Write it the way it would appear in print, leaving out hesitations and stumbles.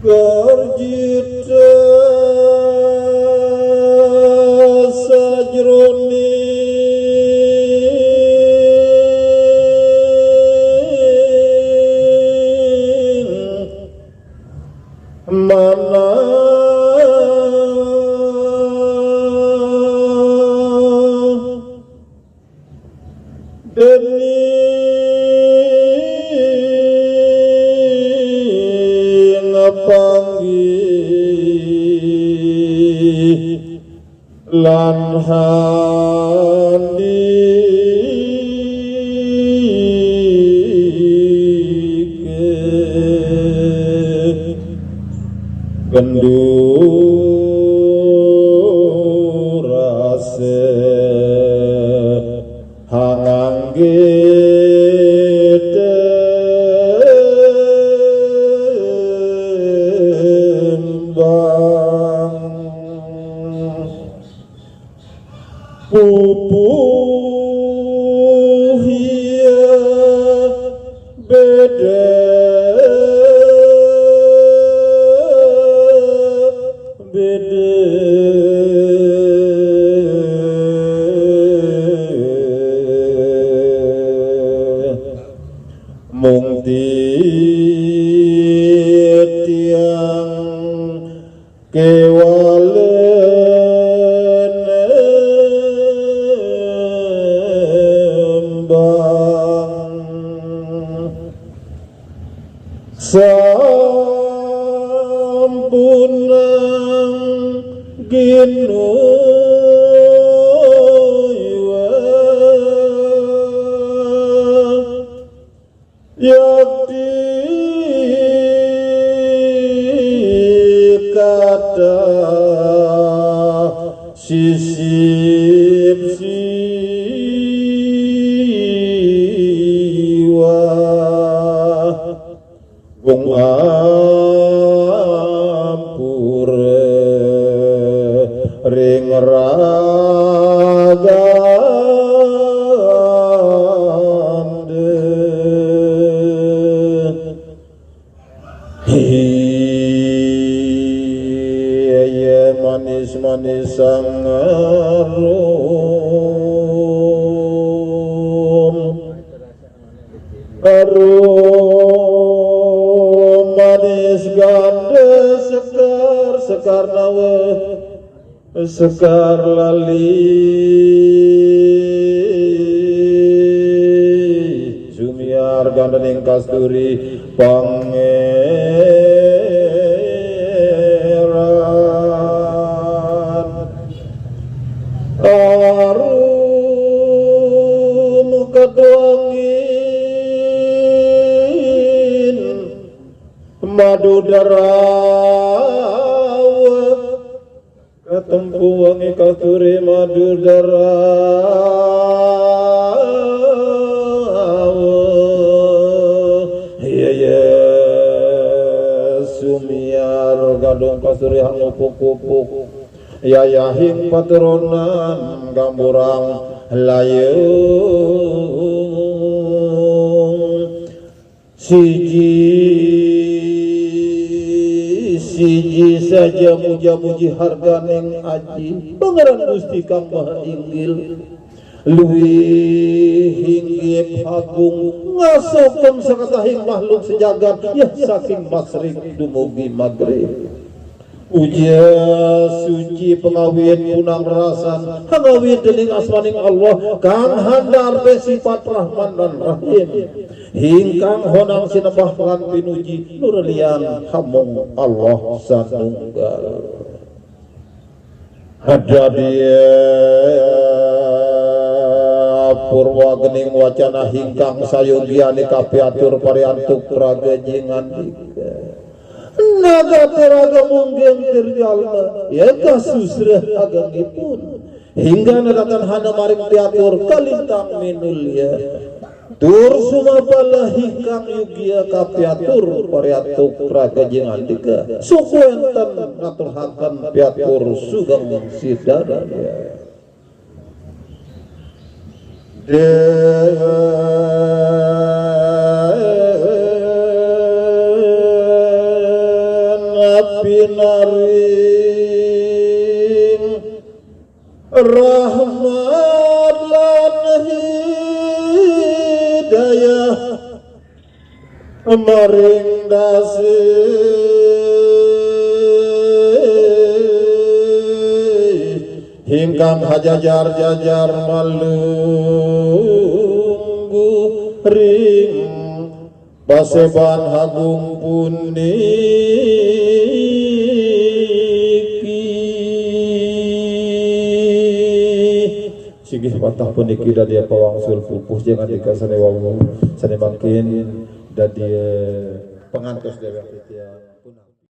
Garjita sajroning mana dening panggih lan handike gendurase hangangge tembang pupuhia beda beda mung tiang kewalen embang sampunang ginuwa yakti kata sisip siwa gung ampure ring raga Iya manis manis sang arum arum manis ganda sekar sekar nawa sekar lali sumiar gandaning kasturi pangeran arum keduangin madu darawa ketempu wangi kasturi madu darawa iya iya sumiar gadung kasturi hangupuk-upuk yayahing paturunan gamburang layung siji siji saja muja-muji harganing aji Pangeran Gusti Kang Maha Inggil luwih hinggip agung ngasokem sakatahing makhluk sejagat ya saking masrik dumugi magrib. Uja suci pengawit punang rasan hangawit dening asmaning Allah kang handar sifat Rahman dan Rahim hingkang honang sinembah lan pinuji nurlian hamung Allah sanunggal. Ada dia purwa gening wacana hingkang sayogiane kapiatur pariantuk raga jingandika naga teraga mungkin tirjalma ya kasusrah agangipun hingga nadakan hana maring piatur kalintang minulya tur sumapala hingkang yugia kapiatur pariatuk raga jingandika suku enten ngaturhaken piatur sugeng sidadaya. Pinaring rahmat lan hidayah maring dase hingkang hajajar-jajar malunggu ring paseban hagung puniki. Singgih wantah puniki dadi pawangsul pupuh jeung andika sane wau sane mangkin dadi pengantos dewek titiang.